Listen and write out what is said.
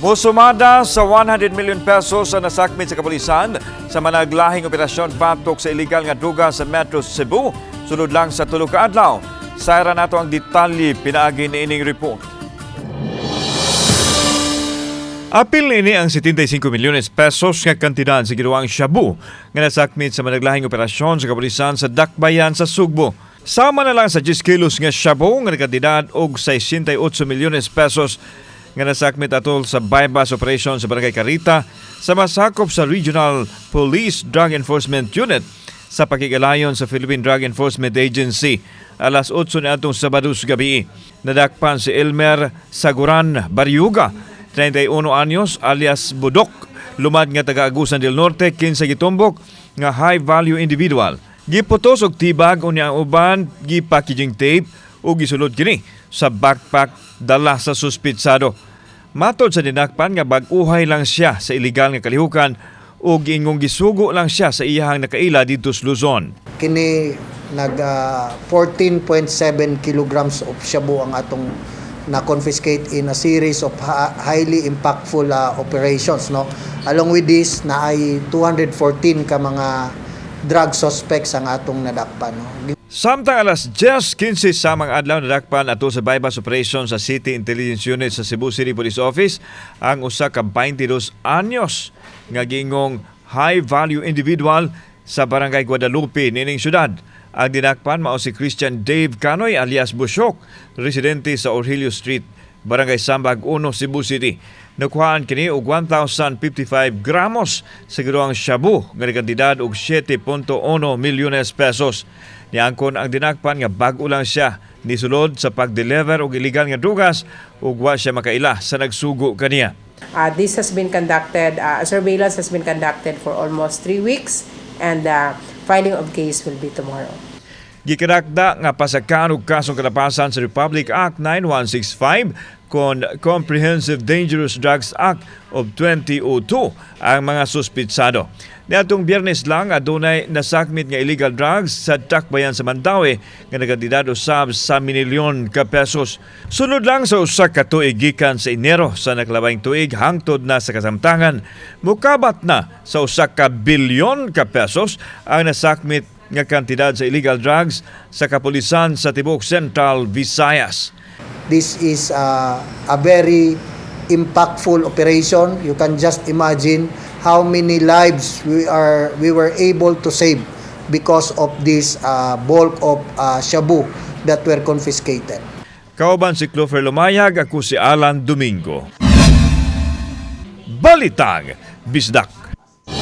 Mosumada sa 100 million pesos ang nasakmit sa kapulisan sa managlahing operasyon batok sa illegal nga druga sa Metro Cebu, sulod lang sa 3 ka adlaw. Sayran nato ang detalye pinaagi niining report. Apil ini ang 75 milyones pesos nga kantidad sa giluwang shabu nga nasakmit sa managlahing operasyon sa kapulisan sa Dakbayan sa Sugbo. Sama na lang sa 10 kilos nga shabu nga kantidad og 68 milyones pesos nga nasakmit atol sa bypass operation sa Barangay Carita sa masakop sa Regional Police Drug Enforcement Unit sa pakigalayon sa Philippine Drug Enforcement Agency alas 8 niadtong Sabado sa gabi. Nadakpan si Elmer Saguran Barriuga, 31 anyos, alias Budok, lumad nga taga Agusan del Norte, kinsa gitumbok nga high value individual. Giputos og tibag unya ang uban gi-packaging tape ug gisulod kini sa backpack dala sa suspitsado. Matod sa dinakpan nga bag-uhay lang siya sa illegal nga kalihukan ug ingong gisugo lang siya sa iyahang nakaila didto sa Luzon. Kini nag 14.7 kilograms of shabu ang atong na confiscate in a series of highly impactful operations, no? Along with this, naay 214 ka mga drug suspects ang atong nadakpan, no? Samtang alas 10:15 samang adlaw, nadakpan ato sa bypass operation sa City Intelligence Unit sa Cebu City Police Office ang usa ka 22 anyos nga gingong high value individual sa Barangay Guadalupe nining syudad. Ang dinakpan mao si Christian Dave Canoy alias Busyok, residente sa Orhilio Street, Barangay Sambag 1, Cebu City. Nakuhaan kini og 1,055 gramos sa giluwang shabu nga kantidad og 7.1 milyones pesos. Niangkon ang dinakpan nga bag-o lang siya nisulod sa pag-deliver og illegal nga drugas ug wa siya makaila sa nagsugo kaniya. This has been conducted, surveillance has been conducted for almost 3 weeks and filing of case will be tomorrow. Gikarakda nga pasakan og kasong kalapasan sa Republic Act 9165 kon Comprehensive Dangerous Drugs Act of 2002 ang mga suspitsado. Niadtong Biyernes lang, adunay nasakmit nga illegal drugs sa Dakbayan sa Mandaue nga nagkantidad usab sa minilyon ka pesos. Sulod lang sa 1 ka tuig gikan sa Enero sa nakalabay tuig hangtod na sa kasamtangan, mukabat na sa 1 ka bilyon ka pesos ang nasakmit nga kantidad sa illegal drugs sa kapulisan sa tibuok Central Visayas. This is a very impactful operation. You can just imagine how many lives we were able to save because of this bulk of shabu that were confiscated. Kauban si Clover Lumayag, ako si Alan Domingo. Balitang Bisdak.